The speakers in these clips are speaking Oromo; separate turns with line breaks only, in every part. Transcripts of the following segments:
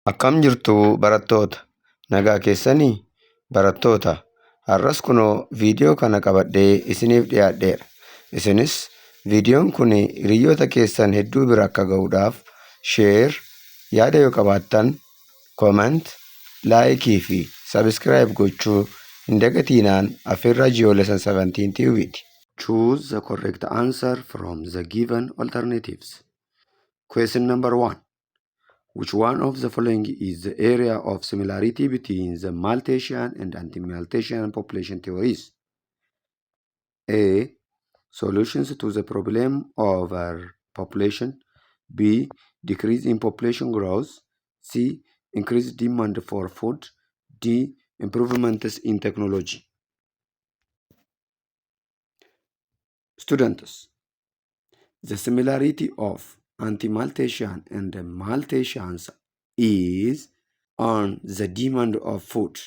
Akkam jirtu barattoota? Nagaa keessanii? Barattoota, har'as kunoo viidiyoo kana qabadhee isiniif dhiyaadheera. Isinis viidiyoon kun hiriyoota keessan hedduu bira akka ga'uudhaaf share, yaada yoo qabaattan comment, like fi subscribe gochuu hin dagatiinaan affeerraa Geo Lesson 17 TV'ti. Choose the correct answer from the given alternatives. Question number 1. Which one of the following is the area of similarity between the Malthusian and anti-Malthusian population theories? A. Solutions to the problem of overpopulation. B. Decrease in population growth. C. Increased demand for food. D. Improvements in technology. Students, the similarity of anti-Malthusian and Malthusians is on the demand of food.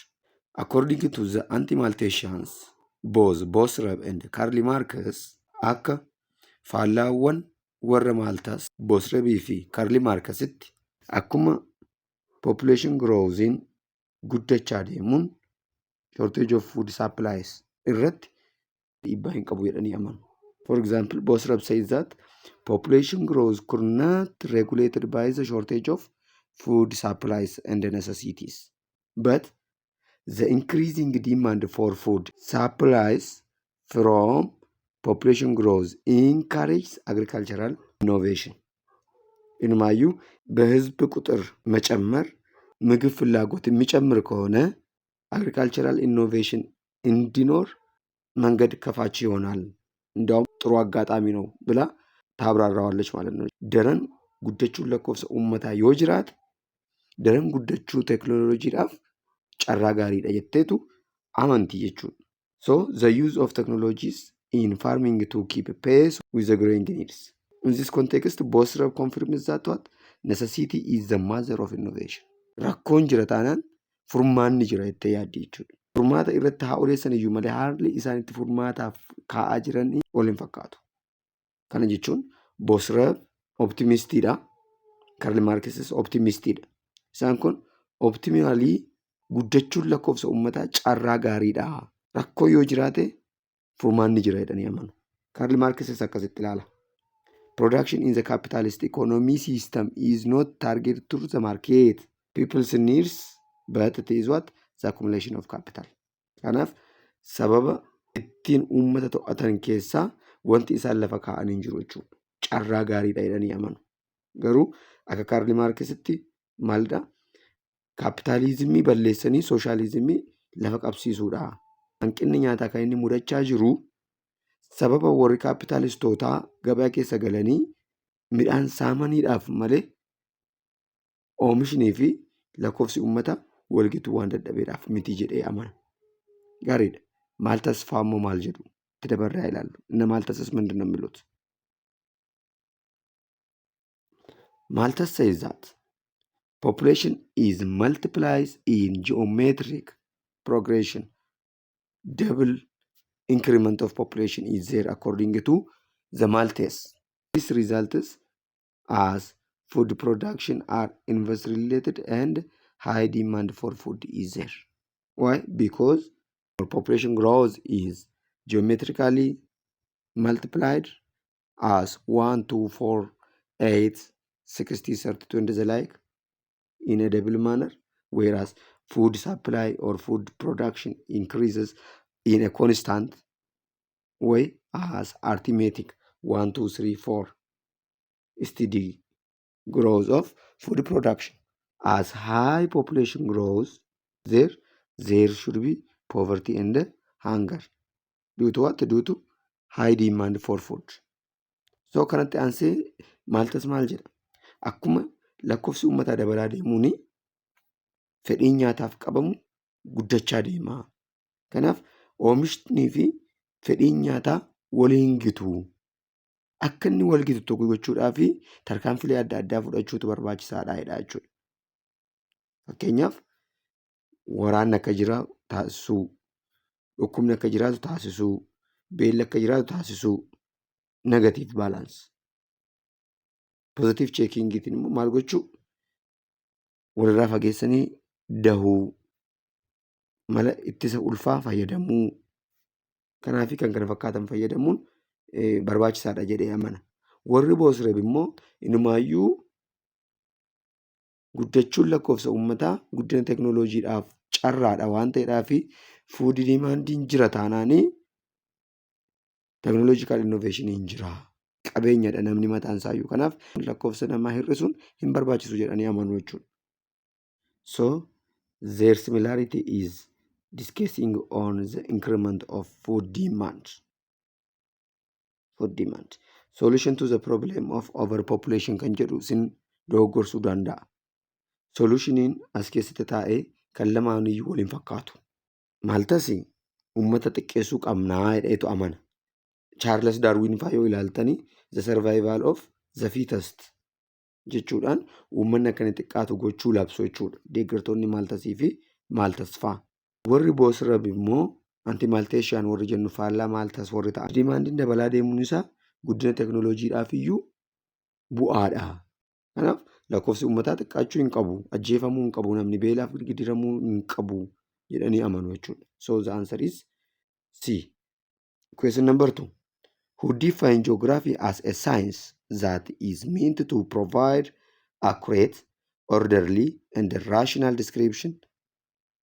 According to the anti-Malthusians, both Boserup and Karl Marx akka faallaawwan warra Maaltaas Boserup fi Karl Marxitti akkuma population growthiin guddachaa deemuun shortage of food supplies irratti dhiibbaa hin qabu jedhanii amanu. For example, Boserup says that population growth could not regulated by the shortage of food supplies and necessities, but the increasing demand for food supplies from population growth encourages agricultural innovation. Inumaayyuu በህዝብ ቁጥር መጨመር ምግብ ፍላጎት የሚጨምር ከሆነ agricultural innovation እንዲኖር መንገድ ከፋች ይሆናል። እንዲያውም ጥሩ አጋጣሚ ነው ብላ ታብራራዋለች ማለት ነው። Daran guddachuun lakkoofsa uummataa yoo jiraate daran guddachuu teekinooloojiidhaaf carraa gaariidha jetteetu amanti jechuudha. So the use of technologies in farming to keep pace with the growing needs. In this context, Boserup confirms that what necessity is the mother of innovation. Rakkoon jira taanaan furmaanni jira jettee yaaddi jechuudha. Furmaata irratti haa odeessan iyyuu malee haalli isaan itti furmaataaf kaa'aa jiran wal hin fakkaatu. Kana jechuun Boserup optimistiidha. Karl Marxis optimistiidha. Isaan kun optimally guddachuun lakkoofsa uummataa carraa gaariidha. Rakkoo yoo jiraate furmaanni jira jedhanii amanu. Karl Marxis akkasitti ilaala. Production in the capitalist economy system is not targeted to the market, people's needs, but it is what? The accumulation of capital. Kanaaf sababa ittiin uummata to'atan keessaa wanti isaan lafa kaa'anii hin jiru jechuudha. Carraa gaariidha jedhanii amanu. Garuu akka Kaarl Maarkisitti maalidha? Kaapitaalizimii balleessanii sooshaalizimii lafa qabsiisuudha. Hanqinni nyaataa kan inni mudachaa jiru sababa warri kaapitaalistootaa gabaa keessa galanii midhaan saamaniidhaaf malee oomishnii fi lakkoofsi uummataa walgituu waan dadhabeedhaaf miti jedhee amana. Gaariidha. Maaltas fa'aa immoo maal jedhu? Itti dabarree haa ilaallu. እነ ማልተስስ ምንድን ነው የሚሉት? Malthus says that population is multiplies in geometric progression. Double increment of population is there according to the Malthus. This results as food production are inversely related and high demand for food is there. Why? Because population growth is geometrically multiplied as 1, 2, 4, 8, 60, 32 and the like in a double manner, whereas food supply or food production increases in a constant way as arithmetic 1, 2, 3, 4 steady growth of food production. As high population grows, there should be poverty and hunger. Due to what? Due to high demand for food. So kanatti aansee Maaltas maal jedha? Akkuma lakkoofsi uummataa dabalaa deemuun fedhiin nyaataaf qabamu guddachaa deema. Kanaaf oomishnii fi fedhiin nyaataa waliin gitu. Akka inni wal gitu tokko gochuudhaaf tarkaanfilee adda addaa fudhachuutu barbaachisaadha jedha jechuudha. Fakkeenyaaf waraanni akka jiraatu taasisuu, dhukkubni akka jiraatu taasisuu, beelli akka jiraatu taasisuu, negative balance. Positive checkingiitiin immoo maal gochuu? Walirraa fageessanii dahuu, mala ittisa ulfaa fayyadamuu, kanaa fi kan kana fakkaatan fayyadamuun barbaachisaadha jedhee amana. Warri Boserup immoo inumaayyuu guddachuun lakkoofsa uummataa guddina teekinooloojiidhaaf carraadha waan ta'eedhaaf, food demandiin jira taanaanii technological innovationiin jira. Qabeenyadha namni mataan isaayyuu, kanaaf lakkoofsa namaa hir'isuun hin barbaachisu jedhanii amanu jechuudha. So their similarity is discussing on the increment of food demand. Food demand. Solution to the problem of overpopulation kan jedhu isin dogogorsuu danda'a. Solutioniin as keessatti taa'ee kan lamaaniyyuu waliin fakkaatu. Malthus uummata xiqqeessuu qabnaa jedheetu amana. Charles Darwin fa'aa yoo ilaaltanii, the survival of the fittest jechuudhaan uummanni akka inni xiqqaatu gochuu labsu jechuudha. Deeggartoonni Malthusii fi Malthus fa'aa. Warri Boserup immoo, anti-Malthusian warri jennu, faallaa Malthus warri ta'an. Demandiin dabalaa deemuun isaa guddina teekinooloojiidhaaf iyyuu bu'aadha. Kanaaf lakkoofsi uummataa xiqqaachuu hin qabu, ajjeefamuu hin qabu, namni beelaaf gidiramuu hin qabu jedhanii amanu jechuudha. So the answer is C. Question number 2. Who define geography as a science that is meant to provide accurate, orderly, and rational description,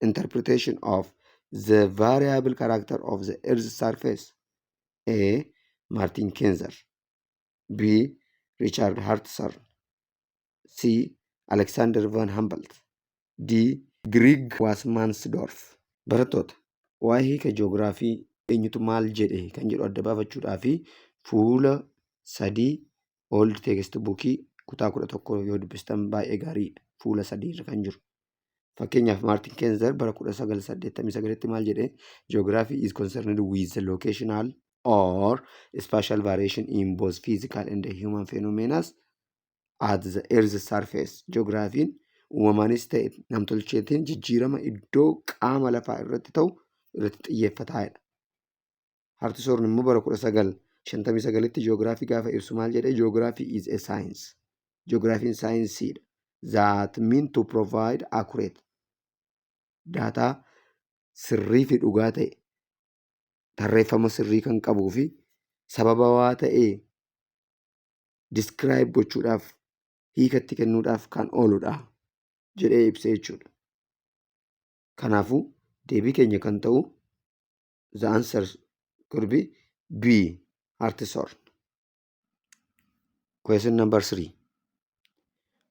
interpretation of the variable character of the Earth's surface? A. Martin Kenzer. B. Richard Hartshorne. C. Alexander von Humboldt. D. Gregg Wassmansdorf. Barattoota, waa'ee hiika ji'oogiraafii eenyutu maal jedhe kan jedhu adda baafachuudhaa fi fuula 3 old textbookii kutaa 11 yoo dubbistan baay'ee gaariidha. Fuula 3 irra kan jiru. Fakkeenyaaf, Martin Kenzer bara 1989tti maal jedhee? Geography is concerned with the locational or spatial variation in both physical and human phenomena at the earth's surface. Ji'oogiraafiin uumamaanis ta'e namtolcheetiin jijjiirama iddoo qaama lafaa irratti ta'u irratti xiyyeeffataadha. Hartshorne immoo bara 1959tti ji'oogiraafii gaafa ibsu maal jedhee? Geography is a science. Ji'oogiraafiin saayinsiidha. That mean to provide accurate data, sirrii fi dhugaa ta'e, tarreeffama sirrii kan qabuu fi sababawaa ta'e describe gochuudhaaf, hiikatti kennuudhaaf kan ooludha jedhee ibsa jechuudha. Kanaafuu deebii keenya kan ta'u, the answer could be B. Hartshorne. Question number 3.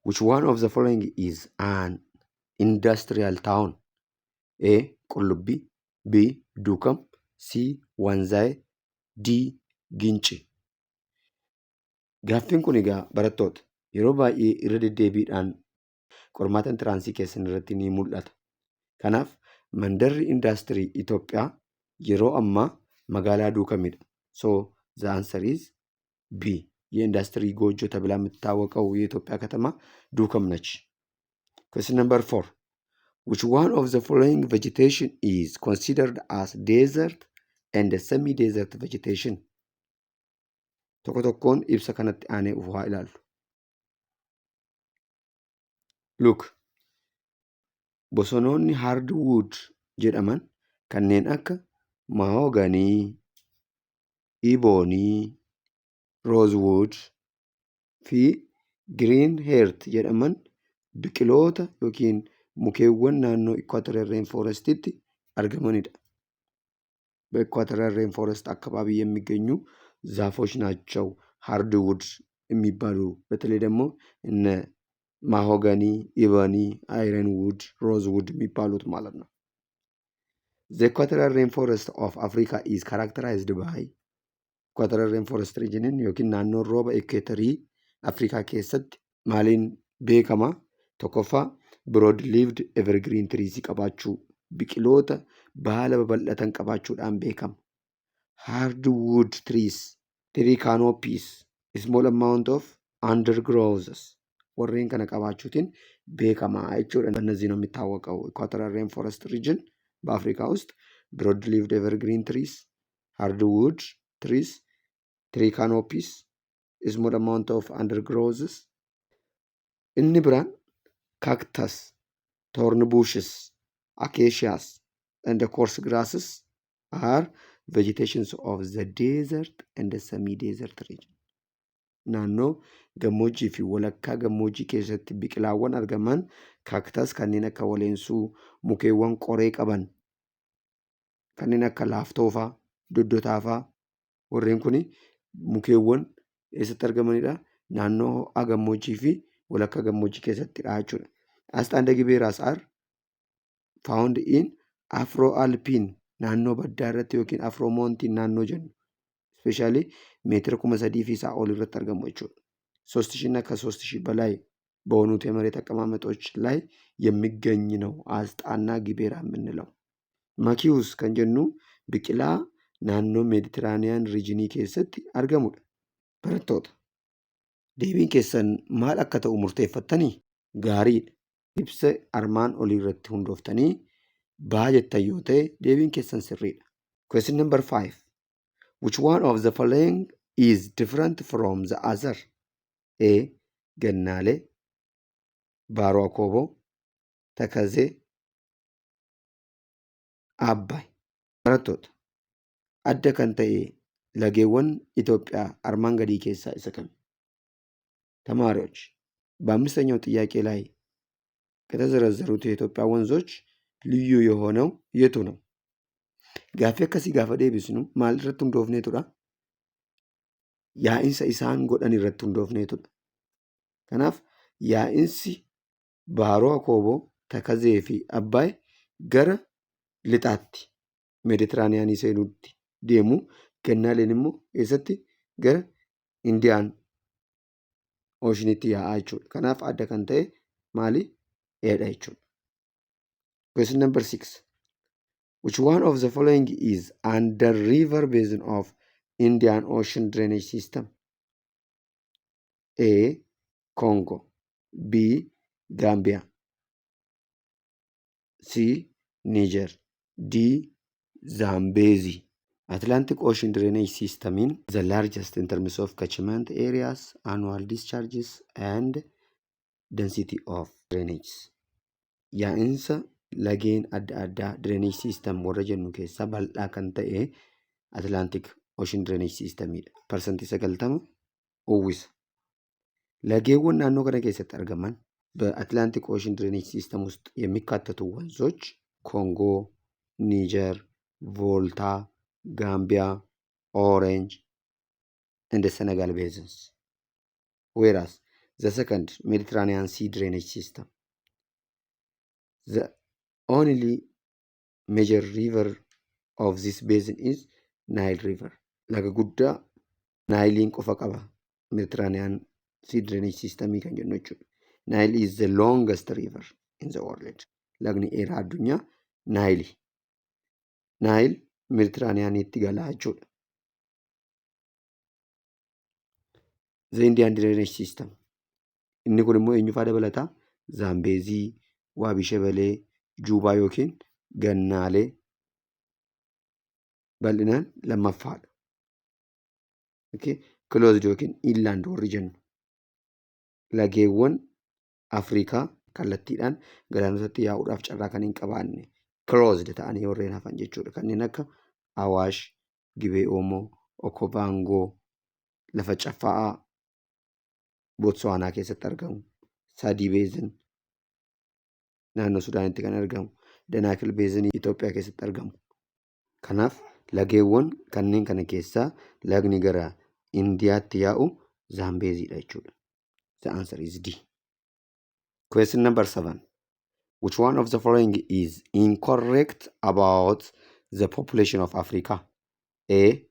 Which one of the following is an industrial town? A. Qullubbii. B. Dukam. C. Wanzaay. D. Ginci. Gaaffiin kun egaa, barattoota, yeroo baay'ee irra deddeebiidhaan qormaata entrance keessan irratti ni mul'ata. Kanaaf mandarri indaastirii Itoophiyaa yeroo ammaa magaalaa Duukamidha. So the answer is B. የኢንዱስትሪ ጎጆ ተብላ የምትታወቀው የኢትዮጵያ ከተማ ዱከም ነች። Question number 4. Which one of the following vegetation is considered as desert and semi-desert vegetation? Tokko tokkoon ibsa kanatti aanee ufaa haa ilaallu. Look, bosonoonni hardwood jedhaman kanneen akka mahogany, ebony, rosewood fi green heart jedhaman biqiloota yookiin mukeewwan naannoo equatorial rainforestitti argamanidha. በ equatorial rainforest አካባቢ የሚገኙ ዛፎች ናቸው hardwood የሚባሉ፣ በተለይ ደግሞ እነ mahogany፣ ebony፣ ironwood፣ rosewood የሚባሉት ማለት ነው። The equatorial rainforest of Africa is characterized by, equatorial rainforest region yookiin naannoon rooba equatorii Afrikaa keessatti maaliin beekama? Tokkoffaa, broad leaved evergreen trees qabaachuu, biqiloota baala babal'atan qabaachuudhaan beekama. Hardwood trees, tree canopies, small amount of undergrowths warreen kana qabaachuutiin beekama jechuudha. እነዚህ ነው የሚታወቀው equatorial rainforest region በአፍሪካ ውስጥ broad leaved evergreen trees፣ hardwood trees፣ tree canopies፣ small amount of undergrowths. Inni biraan cactus. Thorn bushes, acacias, and the coarse grasses are vegetations of the desert and the semi-desert region. Naannoo gammoojjii fi walakkaa gammoojjii keessatti biqilaawwan argaman cactus kanneen akka waleensuu, mukeewwan qoree qaban kanneen akka laaftoofaa, doddotaafaa warreen kun mukeewwan eessatti argamanidha? Naannoo ho'aa gammoojjii fi walakkaa gammoojjii keessattidha jechuudha. Asxaan Gibeeraas are found in Afro-Alpine naannoo baddaa irratti yookiin Afro Mountain naannoo jennu. Especially meetira 3000 fi isaa ol irratti argamu jechuudha. ሶስት ሺህ እና ከሶስት ሺህ በላይ በሆኑት የመሬት አቀማመጦች ላይ የሚገኝ ነው አስጣና ጊቤራ የምንለው። Maquis kan jennu biqilaa naannoo Mediterranean regionii keessatti argamudha. Barattoota, deebiin keessan maal akka ta'u murteeffattanii? Gaariidha. Ibsa armaan olii irratti hundooftanii baa jettan yoo ta'e deebiin keessan sirriidha. Question number 5. Which one of the following is different from the other? A. Gannaalee, Baaroo Akooboo, Takazee, Abbaay. Barattoota, adda kan ta'e lageewwan Itoophiyaa armaan gadii keessaa isa kami? ተማሪዎች፣ በአምስተኛው ጥያቄ ላይ ከተዘረዘሩት የኢትዮጵያ ወንዞች ልዩ የሆነው የቱ ነው? Gaaffii akkasii gaafa deebisnu maal irratti hundoofneetudha? Yaa'insa isaan godhan irratti hundoofneetudha. Kanaaf yaa'insi Baaroo Akooboo, Takazee fi Abbaay gara lixaatti Meeditiraaniyaanii seenuutti deemu. Gannaaleen immoo eessatti gara Indian Oceanitti yaa'aa jechuudha. Kanaaf adda kan ta'e maali? A dha jechuudha. Question number 6. Which one of the following is under river basin of Indian Ocean drainage system? A. Congo, B. Gambia, C. Niger, D. Zambezi. Atlantic Ocean Drainage System in the largest in terms of catchment areas, annual discharges and density of drainage. Yaa'insa lageen adda addaa drainage system warra jennu keessaa bal'aa kan ta'e Atlantic Ocean Drainage Systemidha. 90% uwwisa. Lageewwan naannoo kana keessatti argaman በ Atlantic Ocean Drainage System ውስጥ የሚካተቱ ወንዞች ኮንጎ፣ ኒጀር፣ ቮልታ፣ ጋምቢያ፣ Orange and Senegal basins. Whereas the second, Mediterranean Sea drainage system, the only major river of this basin is Nile River. Laga guddaa Naayiliin qofa qaba Mediterranean Sea drainage system kan jennu jechuudha. Nile is the longest river in the world. Lagni dheeraa addunyaa Naayili. Naayil Meditiraaniyaaniitti galaa jechuudha. The Indian Drainage System. Inni kun immoo eenyufaa dabalataa? Zaambeezii, Waabii Shebelee, Juubaa yookiin Gannaalee bal'inaan lammaffaadha. Closed yookiin inland warri jennu lageewwan Afrikaa kallattiidhaan galaanotatti yaa'uudhaaf carraa kan hin qabaanne closed ta'anii warreen hafan jechuudha. Kanneen akka Awaash, Gibee Oomoo, Okavango, lafa caffaa'aa Bootsuwaanaa keessatti argamu, Sadii Basin naannoo Sudaanitti kan argamu, Danaakil Basinii Itoophiyaa keessatti argamu. Kanaaf lageewwan kanneen kana keessaa lagni gara Indiyaatti yaa'u Zaambeeziidha jechuudha. The answer is D. Question number 7. Which one of the following is incorrect about the population of Africa? A.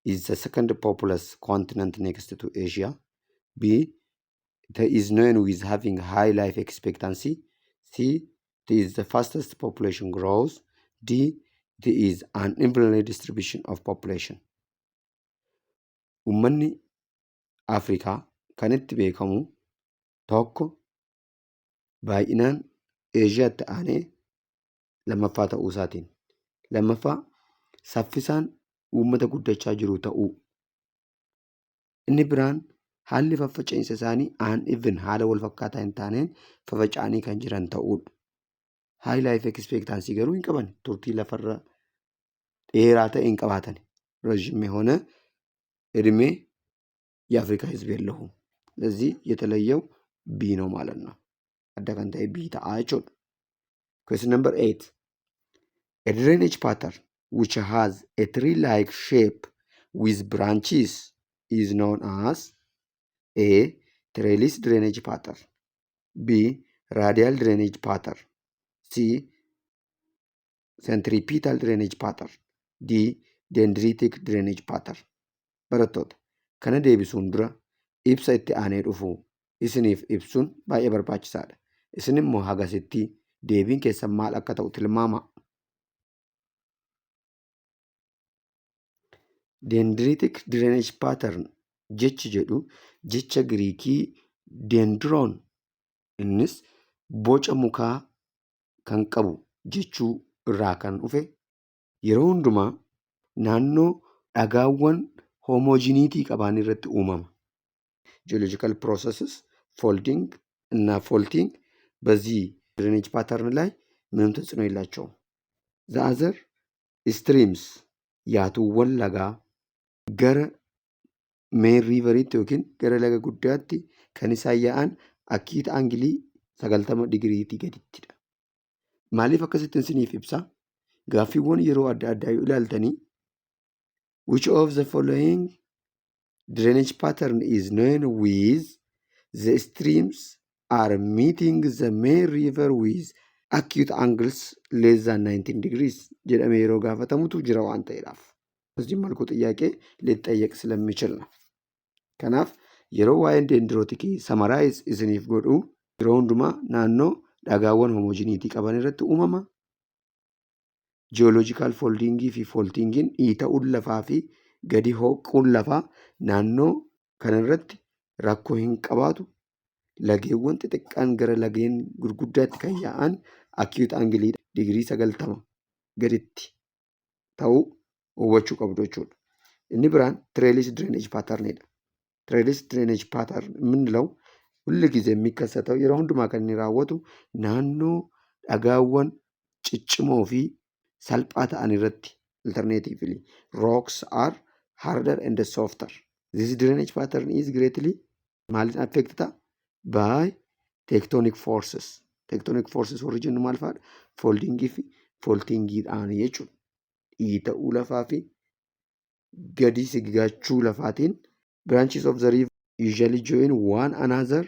Is the second populous continent next to Asia. B. It is known with having high life expectancy. C. It is the fastest population growth. D. It is an unevenly distribution of population. Uummanni Afrikaa kan itti beekamu tokko baay'inaan Eeshiyaatti aanee lammaffaa ta'uu isaatiin. Lammaffaa, saffisaan uummata guddachaa jiru ta'uu. Inni biraan Haalli faffaca'iinsa isaanii uneven, haala wal fakkaataa hin taaneen faffaca'anii kan jiran ta'uudha. High life expectancy garuu hin qaban. Turtii lafarra dheeraa ta'e hin qabaatan. ረዥም የሆነ እድሜ የአፍሪካ ህዝብ የለውም። ለዚህ የተለየው B ነው ማለት ነው። Adda kan ta'e B ta'a jechuudha. Question number 8. A drainage pattern which has a tree-like shape with branches is known as A. Trellis drainage pattern, B. Radial drainage pattern, C. Centripetal drainage pattern, D. Dendritic drainage pattern. Barattoota, kana deebisuun dura ibsa itti aanee dhufu isiniif ibsuun baay'ee barbaachisaadha. Isin immoo hagasitti deebiin keessan maal akka ta'u tilmaama. Dendritic drainage pattern jechi jedhu jecha Giriikii dendroon, innis boca mukaa kan qabu jechuu irraa kan dhufe, yeroo hundumaa naannoo dhagaawwan homogenity qaban irratti uumama. Geological processes folding እና faulting በዚህ drainage pattern ላይ ምንም ተጽዕኖ የላቸውም። The other streams, yaatuuwwan lagaa gara main riveriitti yookiin gara laga guddaatti kan isaan yaa'an acute angle 90 digiriitii gadittidha. Maaliif akkasitti isiniif ibsa? Gaaffiiwwan yeroo adda addaa yoo ilaaltanii, which of the following drainage pattern is known with the streams are meeting the main river with acute angles less than 19 degrees jedhamee yeroo gaafatamutu jira waan ta'eedhaaf. በዚህ መልኩ ጥያቄ ሊጠየቅ ስለሚችል ነው። Kanaaf yeroo waa'een dendritic summarize isiniif godhu, yeroo hundumaa naannoo dhagaawwan homogeneity qaban irratti uumama. Geological foldingii fi faultingiin, dhiita'uun lafaa fi gadi hooquun lafaa naannoo kanarratti rakkoo hin qabaatu. Lageewwan xixiqqaan gara lageen gurguddaatti kan yaa'an acute angle digirii 90 gaditti ta'uu hubachuu qabdu jechuudha. Inni biraan trellis drainage patternidha. Trellis drainage pattern የምንለው ሁል ጊዜ የሚከሰተው, yeroo hundumaa kan inni raawwatu, naannoo dhagaawwan ciccimoo fi salphaa ta'an irratti. Alternatively, rocks are harder and softer. This drainage pattern is greatly maaliin affect ta'a? By tectonic forces. Tectonic forces warri jennu maal fa'aadha? Foldingii fi faultingiidhaan jechuudha. Dhiita'uu lafaa fi gadi sigigaachuu lafaatiin. Branches of the river usually join one another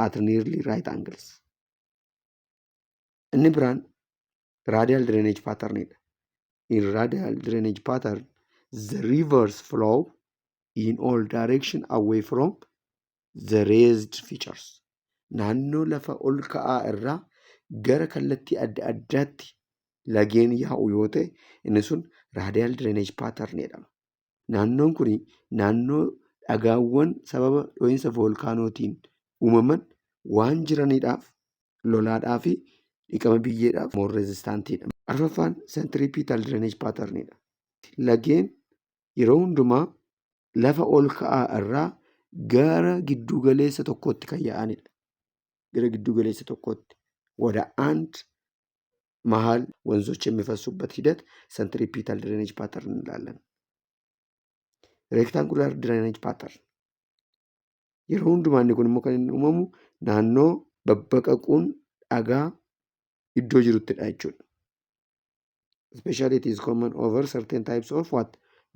at nearly right angles. Inni biraan radial drainage patternidha. In radial drainage pattern, the rivers flow in all direction away from the raised features. Naannoo lafa ol ka'aa irraa gara kallattii adda addaatti lageen yaa'u yoo ta'e, inni sun radial drainage pattern jedhama. Naannoon kun naannoo dhagaawwan sababa dho'iinsa voolkaanootiin uumaman waan jiraniidhaaf lolaadhaa fi dhiqama biyyeedhaaf more resistantiidha. Arfaffaan centripetal drainage patternidha. Lageen yeroo hundumaa lafa ol ka'aa irraa gara giddu galeessa tokkootti kan yaa'anidha. Gara giddu galeessa tokkootti ወደ አንድ መሀል ወንዞች የሚፈሱበት ሂደት centripetal drainage pattern እንላለን። Rectangular drainage pattern yeroo hundumaa inni kun immoo kan inni uumamu naannoo babbaqaquun dhagaa iddoo jiruttidha jechuudha. Especially it is common over certain types of what?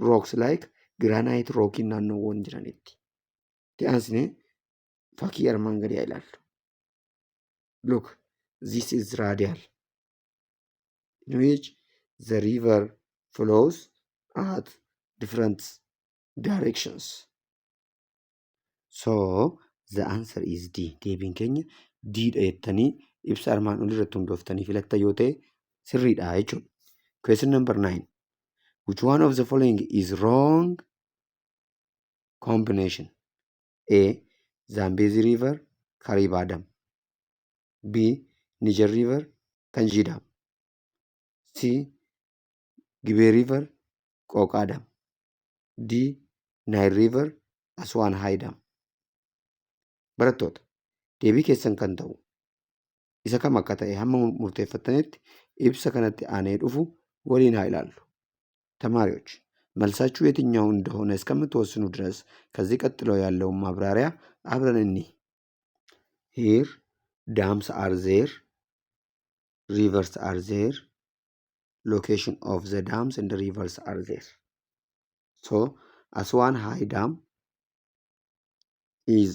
Rocks like granite rockiin naannoowwan jiranitti. Itti aansnee fakkii armaan gadii haa ilaallu. Look, this is radial, in which the river flows at different directions. So the answer is D. Deebiin keenya D dha jettanii ibsa armaan olii irratti hundooftanii filattan yoo ta'e sirriidha jechuudha. Question number 9. Which one of the following is wrong combination? A. Zambezi River, Kariba Dam. B. Niger River, Kainji Dam. C. Gibe River, Qoqa Dam. D. Nile River, Aswan High Dam. Barattoota, deebii keessan kan ta'u isa kam akka ta'e hamma murteeffattanitti ibsa kanatti aanee dhufu waliin haa ilaallu. ተማሪዎች መልሳችሁ የትኛው እንደሆነ እስከምትወስኑ ድረስ ከዚህ ቀጥሎ ያለውን ማብራሪያ አብረን እንይ። Here dams are there, rivers are there, location of the dams and rivers are there. So Aswan High Dam is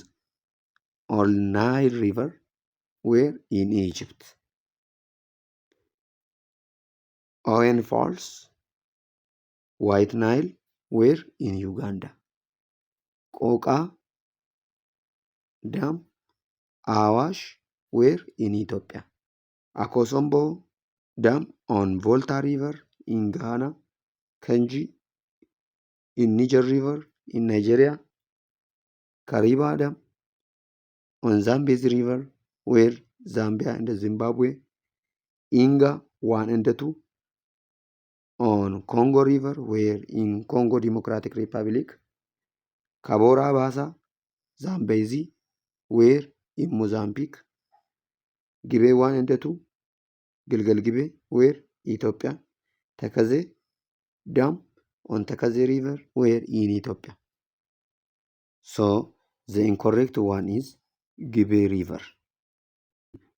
on Nile River, where? In Egypt. Owen Falls, White Nile, where? In Uganda. Koka Dam, Awash, where? In Ethiopia. Akosombo Dam on Volta River in Ghana. Kainji in Niger River in Nigeria. Kariba Dam on Zambezi River, where? Zambia and Zimbabwe. Inga 1 and 2 on Congo River, where? In Congo Democratic Republic. Cabora Bassa, Zambezi, where? In Mozambique. Gibe 1 and 2, Gilgel Gibe, where? Ethiopia. Tekeze Dam on Tekeze River, where? In Ethiopia. So the incorrect one is Gibe River.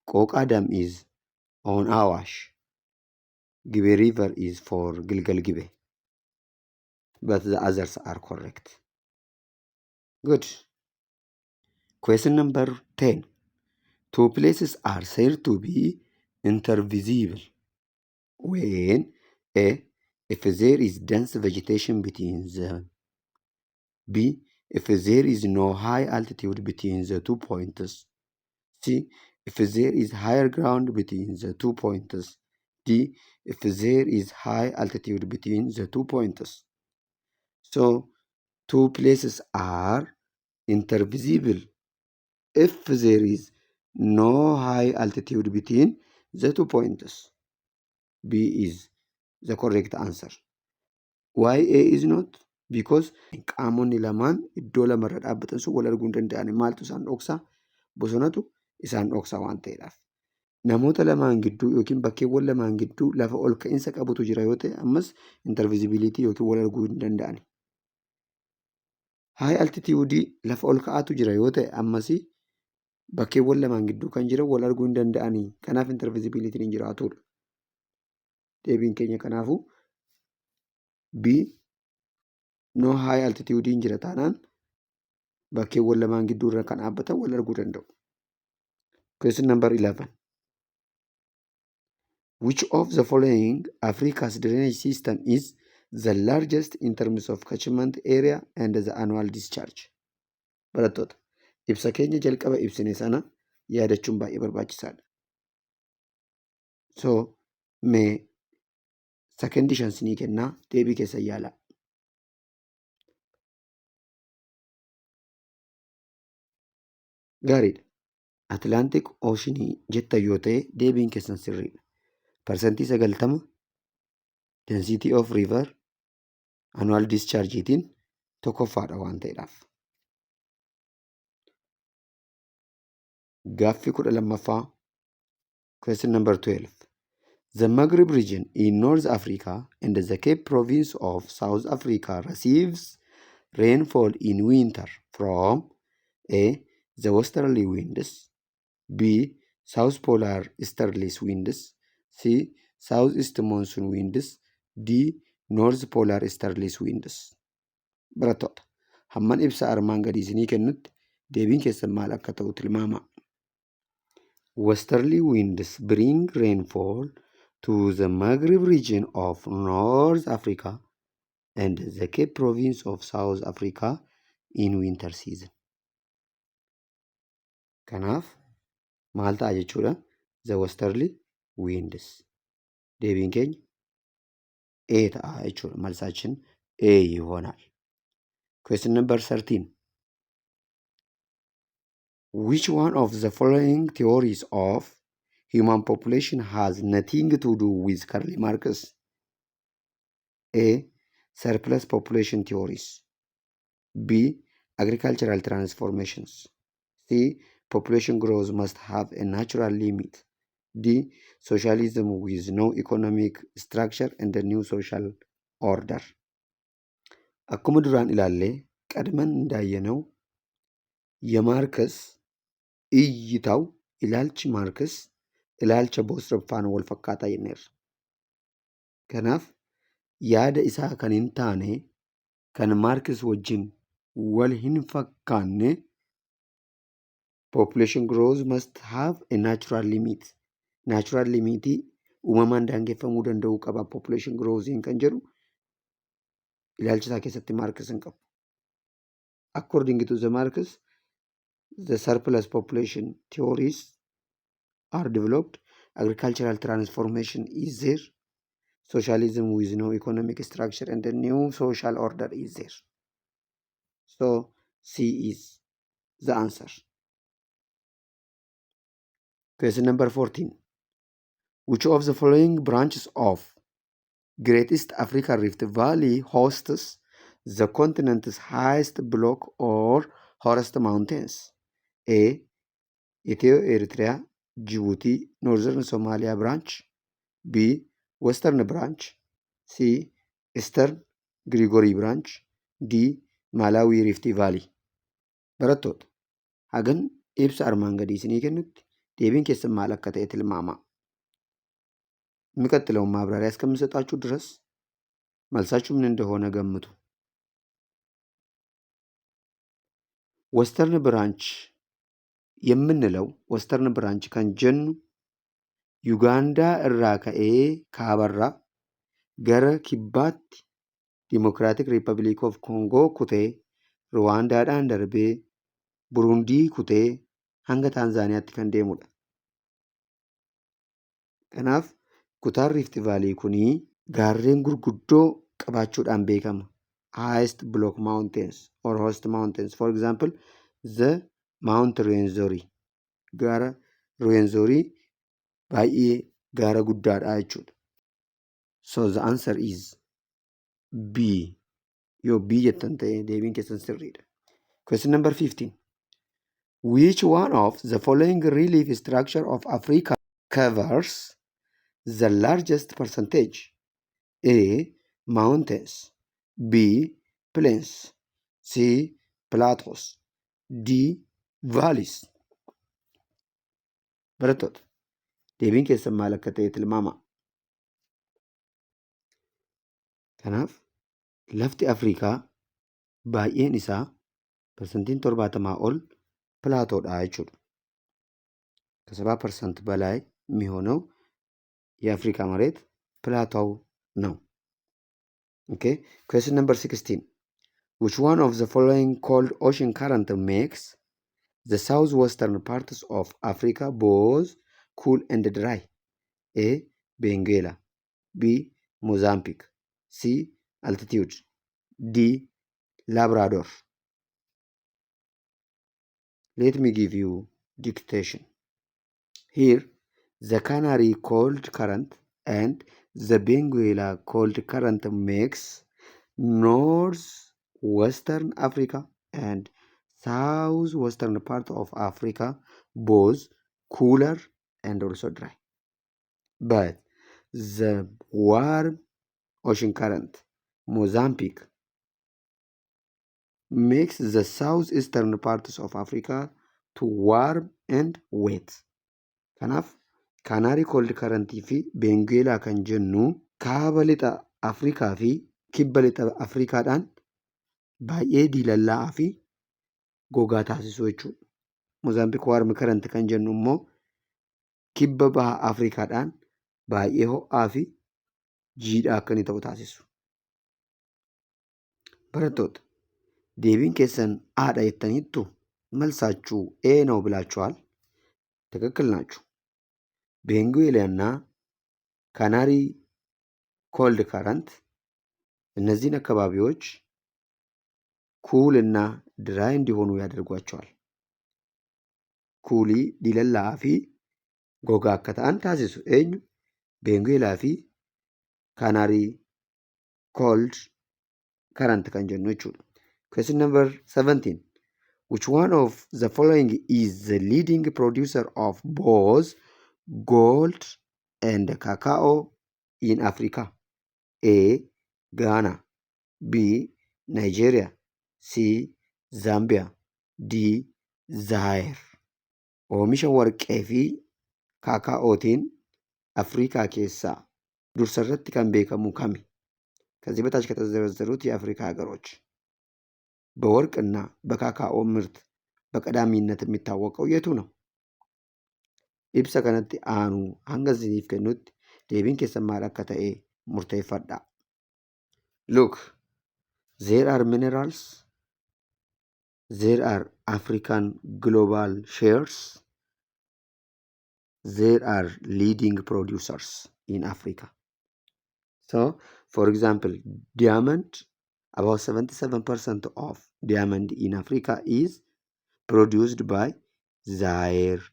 Koka Dam is on Awash. Gibe River is for Gilgel Gibe. But the others are correct. Good. Question number 10. Two places are said to be intervisible when A. If there is dense vegetation between them. B. If there is no high altitude between the 2 points. C. If there is higher ground between the 2 points. D. If there is high altitude between the 2 points. So two places are intervisible if there is no high altitude between the 2 points. B is the correct answer. Why A is not? Because qaamonni lamaan iddoo lamarra dhaabbatan sun wal arguu hin danda'an. Maaltu isaan dhoksa? Bosonatu isaan dhoksa waan ta'eedhaaf. Namoota lamaan gidduu yookiin bakkeewwan lamaan gidduu lafa ol ka'iinsa qabutu jira yoo ta'e ammas intervisibility yookiin wal arguu hin danda'an. High altitude lafa ol ka'aatu jira yoo ta'e ammas bakkeewwan lamaan gidduu kan jiran wal arguu hin danda'ani. Kanaaf intervisibility hin jiraatudha. Deebiin keenya kanaafuu B, no high altitude hin jira taanaan bakkeewwan lamaan gidduu irra kan dhaabbatan wal arguu danda'u. Question number 11. Which of the following Africa's drainage system is the largest in terms of catchment area and the annual discharge? Barattoota, ibsa keenya jalqaba ibsine sana yaadachuun baay'ee barbaachisaadha. So, mee sekondii 5 sinii kennaa, deebii keessan yaalaa. Gaariidha. Atlantic Ocean jettan yoo ta'e deebiin keessan sirriidha. 90% density of river annual dischargeetiin tokkoffaadha waan ta'eedhaaf. Gaaffii 12ffaa, question number 12. The Maghreb region in North Africa and the Cape Province of South Africa receives rainfall in winter from A. The westerly winds, B. South polar easterly winds, C. Southeast monsoon winds, D. North polar easterly winds. Barattoota, hamman ibsa armaan gadii isinii kennutti deebiin keessan maal akka ta'u tilmaamaa. Westerly winds bring rainfall to the Maghreb region of North Africa and the Cape Province of South Africa in winter season. Kanaaf maal ta'a jechuudha? The westerly winds. Deebiin keenya A ta'a jechuudha. መልሳችን A ይሆናል። Question number 13. Which one of the following theories of human population has nothing to do with Karl Marx? A. Surplus population theories. B. Agricultural transformations. C. Population growth must have a natural limit. D. Socialism with no economic structure and a new social order. Akkuma duraan ilaalle ቀድመን እንዳየነው የማርከስ እይታው ilaalchi Maarkis ilaalcha Boserup faana wal fakkaataa jenneerra. Kanaaf yaada isaa kan hin taane kan Maarkis wajjin wal hin fakkaanne population growth must have a natural limit. Natural limitii uumamaan daangeffamuu danda'uu qaba population growth kan jedhu ilaalcha isaa keessatti Maarkis hin qabu. According to the Marx, the surplus population theories are developed, agricultural transformation is there, socialism with no economic structure and a new social order is there. So C is the answer. Question number 14. Which of the following branches of Great East Africa Rift Valley hosts the continent's highest block or horst mountains? A. Ethio Eritrea, Djibouti, Northern Somalia branch. B. Western branch. C. Eastern Gregory branch. D. Malawi Rift Valley. Barattoota, hagan ibsa armaan gadii isinii kennutti deebiin keessan maal akka ta'e tilmaamaa. የሚቀጥለውን ማብራሪያ እስከምሰጣችሁ ድረስ መልሳችሁ ምን እንደሆነ ገምቱ። Western branch የምንለው western branch kan jennu Yugaandaa irraa ka'ee kaabarraa gara kibbaatti Democratic Republic of Congo kutee Ruwaandaadhaan darbee Burundii kutee hanga Taanzaaniyaatti kan deemudha. Kanaaf kutaan Rift Valley kunii gaarreen gurguddoo qabaachuudhaan beekama. Highest block mountains or horst mountains. For example, the Mount Rwenzori. Gaara Rwenzori baay'ee gaara guddaadha jechuudha. So the answer is B. Yoo B jettan ta'e deebiin keessan sirriidha. Question number 15. Which one of the following relief structure of Africa covers the largest percentage? A. Mountains. B. Plains. C. Plateaus. D. Valleys. Barattoota, deebiin keessan maal akka ta'e tilmaamaa. Kanaaf lafti Afrikaa baay'een isaa 70% ol plateaudha jechuudha. ከ70% በላይ የሚሆነው የአፍሪካ መሬት plateau ነው። Okay, question number 16. Which one of the following cold ocean current makes the southwestern parts of Africa both cool and dry? A. Benguela. B. Mozambique. C. Altitude. D. Labrador. Let me give you dictation. Here, the Canary cold current and the Benguela cold current makes northwestern Africa and southwestern part of Africa both cooler and also dry. But the warm ocean current, Mozambique, makes the southeastern parts of Africa to warm and wet. Kanaaf Canary cold currentii fi Benguela kan jennu kaaba lixa Afrikaa fi kibba lixa Afrikaadhaan baay'ee diilallaa'aa fi gogaa taasisu jechuudha. Mozambique warm current kan jennu immoo kibba baha Afrikaadhaan baay'ee ho'aa fi jiidhaa akka inni ta'u taasisu. Barattoota, deebiin keessan A dha jettaniittu? መልሳችሁ A ነው ብላችኋል። ትክክል ናችሁ። ቤንጉዌላ Canary cold current እነዚህን አካባቢዎች cool እና dry እንዲሆኑ ያደርጓቸዋል። Coolii diilallaa'aa fi gogaa akka ta'an taasisu. Eenyu? Benguela fi Canary cold current kan jennu jechuudha. Question number 17. Which one of the following is the leading producer of both gold and cacao in Africa? A. Ghana, B. Nigeria, C. Zambia, D. Zaire. Oomisha warqee fi kaakaa'ootiin Afrikaa keessaa dursa irratti kan beekamu kami? ከዚህ በታች ከተዘረዘሩት የአፍሪካ ሀገሮች በወርቅና በካካኦ ምርት በቀዳሚነት የሚታወቀው የቱ ነው? Ibsa kanatti aanu hanga isiniif kennutti deebiin keessan maal akka ta'e murteeffadhaa. Look, there are minerals, there are African global shares, there are leading producers in Africa. So, for example, diamond, about 77% of diamond in Africa is produced by Zaire,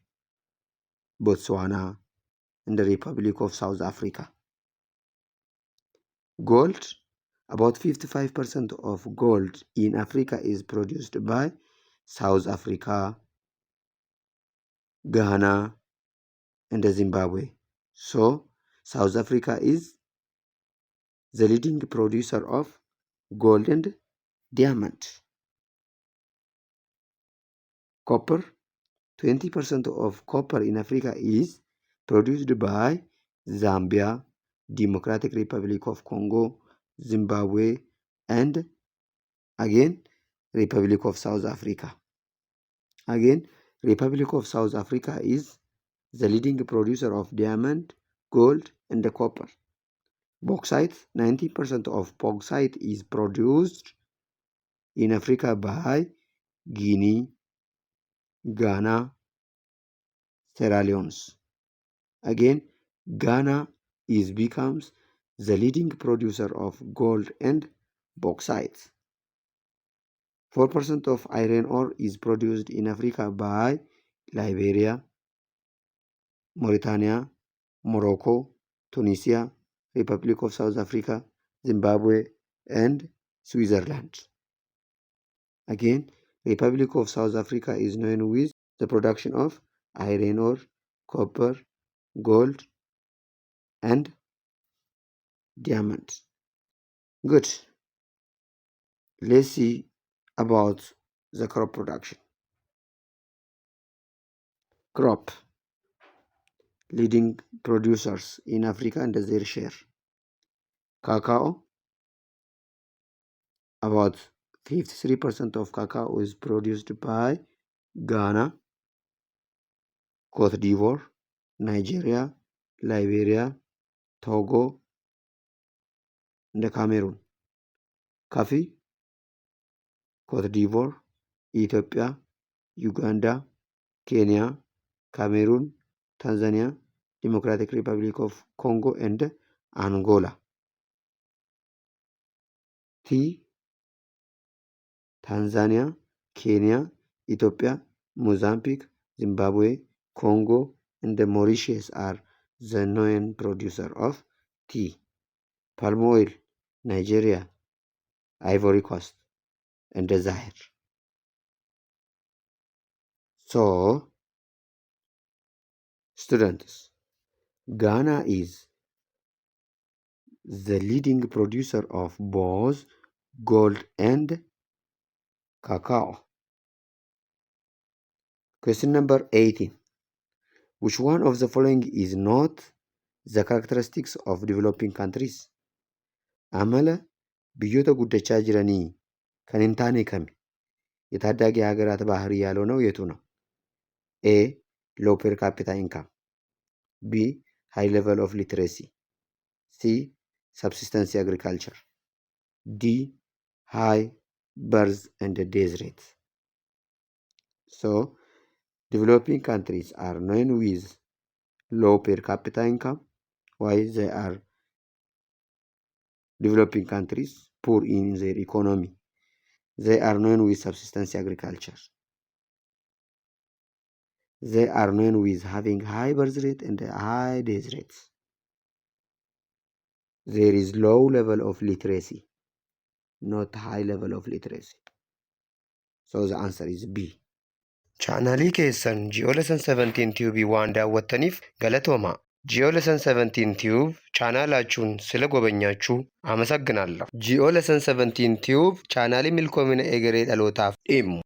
Botswana, and the Republic of South Africa. Gold, about 55% of gold in Africa is produced by South Africa, Ghana, and Zimbabwe. So, South Africa is the leading producer of gold and diamond. Copper, 20% of copper in Africa is produced by Zambia, Democratic Republic of Congo, Zimbabwe, and again Republic of South Africa. Again, Republic of South Africa is the leading producer of diamond, gold, and copper. Bauxite, 90% of bauxite is produced in Africa by Guinea, Ghana, Sierra Leone. Again, Ghana is becomes the leading producer of gold and bauxite. 4% of iron ore is produced in Africa by Liberia, Mauritania, Morocco, Tunisia, Republic of South Africa, Zimbabwe, and Switzerland. Again, Republic of South Africa is known with the production of iron ore, copper, gold, and diamond. Good. Let's see about the crop production. Crop leading producers in Africa and their share. Cacao, about 53% of cacao is produced by Ghana, Cote d'Ivoire, Nigeria, Liberia, Togo, and Cameroon. Coffee, Cote d'Ivoire, Ethiopia, Uganda, Kenya, Cameroon, Tanzania, Democratic Republic of Congo, and Angola. Tea, Tanzania, Kenya, Ethiopia, Mozambique, Zimbabwe, Congo, and Mauritius are the known producer of tea. Palm oil, Nigeria, Ivory Coast, and Zaire. So, students, Ghana is the leading producer of both gold and cacao. Question number 18. Which one of the following is not the characteristics of developing countries? Amala biyyoota guddachaa jiranii kan hin taane kami? የታዳጊ ሀገራት ባህሪ ያልሆነው የቱ ነው? A, low per capita income፣ B, high level of literacy፣ C, subsistence agriculture፣ D, high birth and death rate. So developing countries are known with low per capita income. Why they are developing countries? Poor in their economy. They are known with subsistence agriculture. They are known with having high birth rate and high death rates. There is low level of literacy, not high level of literacy. So the answer is B. Chaanaalii keessan Geo Lesson 17 Tube waan daawwattaniif galatooma. Geo Lesson 17 Tube ቻናላችሁን ስለጎበኛችሁ አመሰግናለሁ። Geo Lesson 17 Tube chaanaalii milkoomina egeree dhalootaaf dhimmu.